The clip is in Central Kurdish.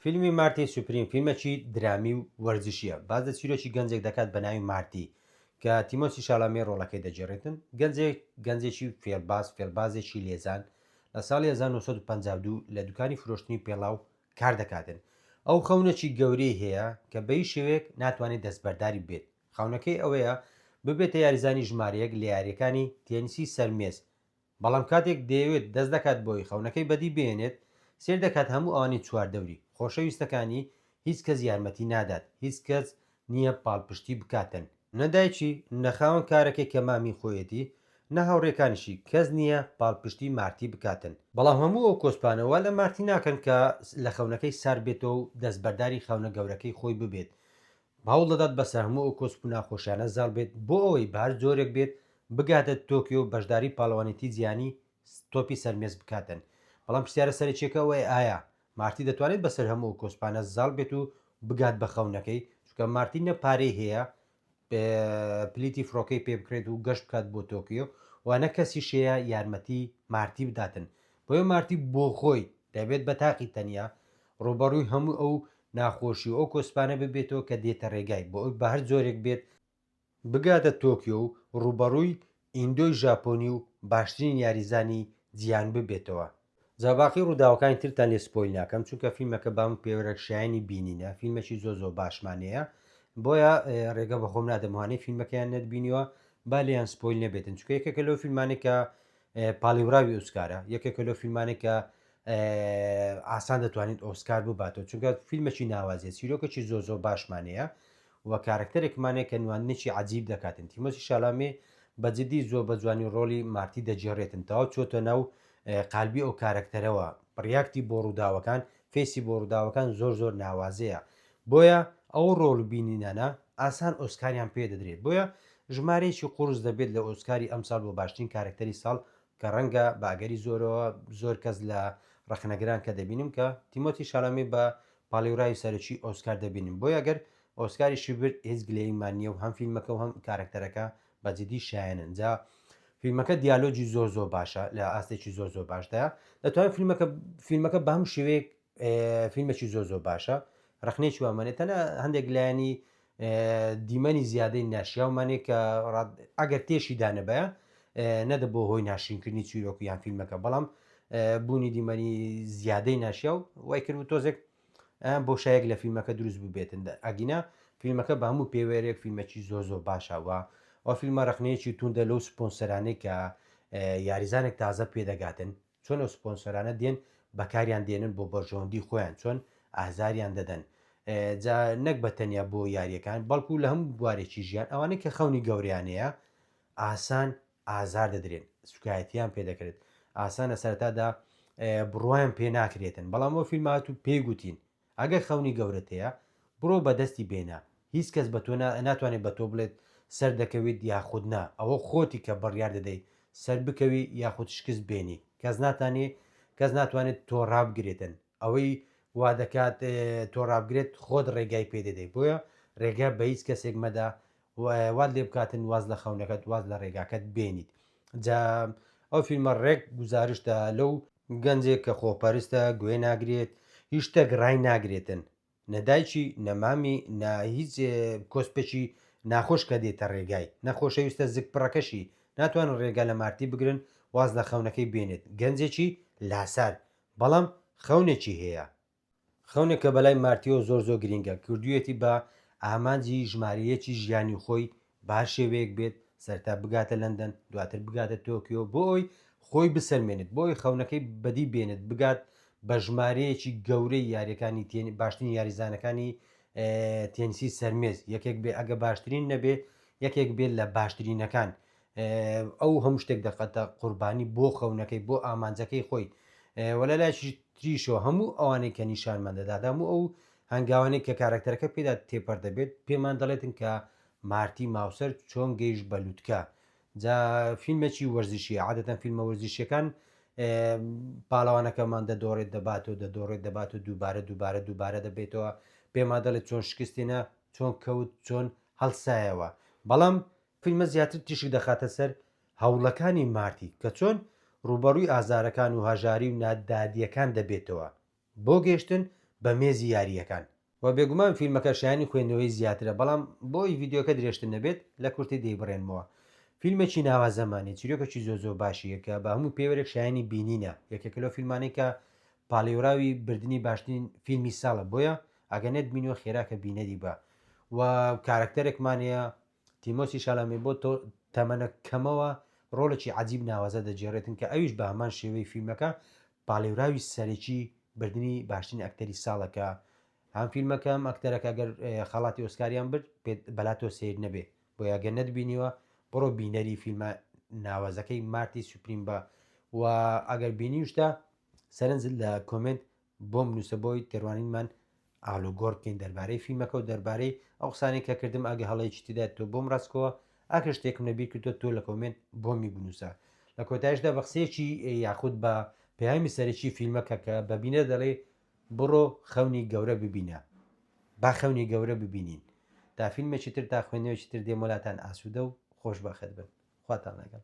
فیلمی مارتی سوپریم فیلمێکی درامی و وەرزشییە، باس لە چیرۆکی گەنجێک دەکات بە ناوی مارتی کە تیمۆسی شالامێ ڕۆڵەکەی دەگێڕێتن، گەنجێک گەنجێکی فێڵباز فێڵبازێکی لێزان لە ساڵی 1952 لە دوکانی فرۆشتنی پێڵاو کار دەکاتن، ئەو خەونێکی گەورەی هەیە کە بە هیچ شێوەیەک ناتوانێت دەستبەرداری ببێت، خەونەکەی ئەوەیە ببێتە یاریزانی ژمارە یەک لە یارییەکانی تێنسی سەر مێز بەڵام کاتێک دەیەوێت دەست دەکات بۆی خەونەکەی بەدی بهێنێت، سەیر دەکات هەموو ئەوانەی چواردەوری، خۆشەویستەکانی، هیچ کەس یارمەتی نادات، هیچ کەس نییە پاڵپشتی بکاتن. نە دایکی، نە خاوەن کارەکەی کە مامی خۆیەتی، نە هاوڕێکانیشی، کەس نییە پاڵپشتی مارتی بکاتن. بەڵام هەموو ئەو کۆسپانە وا لە مارتی ناکەن کە لە خەونەکەی سارد بێتەوە و دەستبەرداری خەونە گەورەکەی خۆی ببێت. هەوڵ دەدات بەسەر هەموو ئەو کۆسپ و ناخۆشیانە زاڵ بێت بۆ ئەوەی بە هەر جۆرێک بێت بگاتە تۆکیۆ و بەشداری پاڵەوانێتی جیهانی تۆپی سەر مێز بکاتن. بەڵام پرسیارە سەرەکییەکە ئەوەیە ئایا مارتی دەتوانێت بەسەر هەموو ئەو کۆسپانە زاڵ بێت و بگات بە خەونەکەی؟ چونکە مارتی نە پارەی هەیە پلیتی فڕۆکەی پێ بکرێت و گەشت بکات بۆ تۆکیۆ و نە کەسیش هەیە یارمەتی مارتی بداتن. بۆیە مارتی بۆ خۆی دەبێت بە تاقی تەنیا ڕووبەڕووی هەموو ئەو ناخۆشی و ئەو کۆسپانە ببێتەوە کە دێتە ڕێگای بۆ ئەوی بە هەر جۆرێک بێت بگاتە تۆکیۆ و ڕووبەڕووی ئیندۆی ژاپۆنی و باشترین یاریزانی جیهان ببێتەوە. جا باقی ڕووداوەکانی ترتان لێ spoil ناکەم چونکە فیلمەکە بە هەموو پێوەرێک شایەنی بینینە فیلمێکی زۆر زۆر باشمان هەیە بۆیە ڕێگە بە خۆم نادەم ئەوانەی فیلمەکەیان نەتبینیوە با لێیان spoil نەبێتن چونکە یەکێکە لەو فیلمانەی کە پاڵیوراوی ئۆسکارە یەکێکە لەو فیلمانەی کە ئاسان دەتوانیت ئۆسکار بباتەوە چونکە فیلمێکی ناوازیە چیرۆکێکی زۆر زۆر باشمان هەیە و کارەکتەرێکمانەیە کە نواندنێکی عجیب دەکاتن تیمۆسی شالامێ بە جدی زۆر بە جوانی ڕۆڵی مارتی دەگێڕێتن تەواو چۆتە ناو قالبی ئەو کارەکتەرەوە react ی بۆ ڕووداوەکان face ی بۆ ڕووداوەکان زۆر زۆر ناوازەیە بۆیە ئەو ڕۆڵ بینینانە ئاسان ئۆسکاریان پێ دەدرێت بۆیە ژمارەیەکی قوڕس دەبێت لە ئۆسکاری ئەمساڵ بۆ باشترین کارەکتەری ساڵ کە ڕەنگە بە ئەگەری زۆرەوە زۆر کەس لە ڕەخنەگران کە دەبینم کە تیمۆتی شالامێ بە پاڵێوراوی سەرەکی ئۆسکار دەبینن بۆیە گەر ئۆسکاریشی برد هیچ گلەییمان نییە و هەم فیلمەکە و هەم کارەکتەرەکە بە جدی شایەنن جا فیلمەکە دیالۆجی زۆر زۆر باشە لە ئاستێکی زۆر زۆر باشدایە دەتوانین فیلمەکە فیلمەکە بە هەم شێوەیەک فیلمێکی زۆر زۆر باشە ڕخنێکی وامانێت تەنە هەندێک لایەنی دیمەنی زیادەی ناشیاومانێ کە ئەگەر تێشی دانەبایە نەدەبوو هۆی ناشرینکردنی چیرۆک یان فیلمەکە بەڵام بوونی دیمەنی زیادەی ناشیاو وای کرد و تۆزێک بۆشایەک لە فیلمەکە دروست ببێتن ئەگینا فیلمەکە بە هەموو پێوەرێک فیلمێکی زۆر زۆر باشە و ئەو فیلمە ڕخنەیەکی توندە لەو سپۆنسەرانەی کە یاریزانێک تازە پێدەگاتن چۆن ئەو سپۆنسەرانە دێن بەکاریان دێنن بۆ بەرژەوەندی خۆیان چۆن ئازاریان دەدەن جا نەک بە تەنیا بۆ یاریەکان بەڵکو لە هەموو بوارێکی ژیان ئەوانەی کە خەونی گەوریان هەیە ئاسان ئازار دەدرێن سوکایەتیان پێ دەکرێت ئاسانە سەرەتادا بڕوایان پێ ناکرێتن بەڵام ئەو فیلمات و پێی گوتین ئەگەر خەونی گەورەت هەیە بڕۆ بەدەستی بێنە هیچ کەس بە تۆ ناتوانێت بە تۆ بڵێت سەردەکەویت یاخود نا ئەوە خۆتی کە بڕیار دەدەی سەربکەوی یاخود شکست بێنی کەس ناتانێ کەس ناتوانێت تۆ ڕابگرێتن ئەوەی وا دەکات تۆ ڕابگرێت خۆت ڕێگای پێ دەدەی بۆیە ڕێگا بە هیچ کەسێک مەدە وات لێ بکاتن واز لە خەونەکەت واز لە ڕێگاکەت بێنیت جا ئەو فیلمە ڕێک گوزارشتە لەو گەنجێک کە خۆپەرستە گوێ ناگرێت هیچ شتێک ڕای ناگرێتن نە دایکی نە مامی نە هیچ کۆسپێکی ناخۆش کە دێتە ڕێگای نە خۆشەویستە زگپڕەکەشی ناتوانن ڕێگا لە مارتی بگرن واز لە خەونەکەی بێنێت گەنجێکی لاسار بەڵام خەونێکی هەیە خەونێک کە بەلای مارتیەوە زۆر زۆر گرینگە، کردوویەتی بە ئامانجی ژمارە یەکی ژیانی خۆی بە هەر شێوەیەک بێت سەرەتا بگاتە لەندەن دواتر بگاتە تۆکیۆ بۆ ئەوەی خۆی بسەلمێنێت بۆ ئەوەی خەونەکەی بەدی بێنێت بگات بە ژمارەیەکی گەورەی یاریەکانی تێن باشترین یاریزانەکانی تێنسی سەرمێز یەکێک بێ ئەگە باشترین نەبێ یەکێک بێت لە باشترینەکان ئەو هەموو شتێک دەقەتە قوربانی بۆ خەونەکەی بۆ ئامانجەکەی خۆی وە لە لایەکی تریشەوە هەموو ئەوانەی کە نیشانمان دەدات هەموو ئەو هەنگاوانەی کە کارەکتەرەکە پێدا تێپەر دەبێت پێمان دەڵێتن کە مارتی ماوسەر چۆن گەیشت بە لوتکە جا فیلمێکی وەرزشیە عادەتەن فیلمە وەرزشیەکان پاڵەوانەکەمان دەدۆڕێت دەبات و دەدۆڕێت دەبات و دووبارە دووبارە دووبارە دەبێتەوە پێمان دەڵێت چۆن شکستێنە چۆن کەوت چۆن هەڵسایەوە بەڵام فیلمە زیاتر تیشک دەخاتە سەر هەوڵەکانی مارتی کە چۆن ڕووبەڕووی ئازارەکان و هەژاری و نادادییەکان دەبێتەوە بۆ گەیشتن بە مێزی یارییەکان. وە بێگومان فیلمەکە شایەنی خوێندنەوەی زیاترە بەڵام بۆی ڤیدیۆکە درێژتر نەبێت لە کورتی دەیبڕێنمەوە. فیلمێکی ناوازەمانی، چیرۆکێکی زۆر زۆر باشیە کە بە هەموو پێوەرێک شایەنی بینینە، یەکێکە لەو فیلمانەی کە پاڵێوراوی بردنی باشترین فیلمی ساڵە بۆیە ئەگەر نەتبینیوە خێراکە بینەری بە و کارەکتەرێکمان هەیە تیمۆسی شالامی بۆ تەمەنە کەمەوە ڕۆڵێکی عەجیب ناوازە دەگێڕێتن کە ئەویش بە هەمان شێوەی فیلمەکە پاڵێوراوی سەرەکی بردنی باشترین ئەکتەری ساڵە کە هەم فیلمەکە هەم ئەکتەرەکە گەر خەڵاتی ئۆسکاریان برد پێت بەلاتۆ سەیر نەبێ بۆیە گەر نەتبینیوە بڕۆ بینەری فیلمە ناوازەکەی مارتی سوپریم بە و ئەگەر بینیوشتە سەرنجت لە کۆمێنت بۆم بنووسە بۆی تێڕوانینمان ئالوگۆڕ بکەین دەربارەی فیلمەکە و دەربارەی ئەو قسانەی کە کردم ئەگە هەڵەیەکی تێدا تۆ بۆم ڕاستکەوە ئەگەر شتێکم لەبیر کردووە تۆ لە کۆمێنت بۆمی بنووسە لە کۆتایشدا بە قسەیەکی یاخود بە پەیامی سەرەکی فیلمەکە کە بە بینەر دەڵێ بڕۆ خەونی گەورە ببینە با خەونی گەورە ببینین تا فیلمێکی تر تا خوێندنەوەیەکی تر دێمەوە لاتان ئاسوودە و خۆشبەخت بن خواتان لەگەڵ.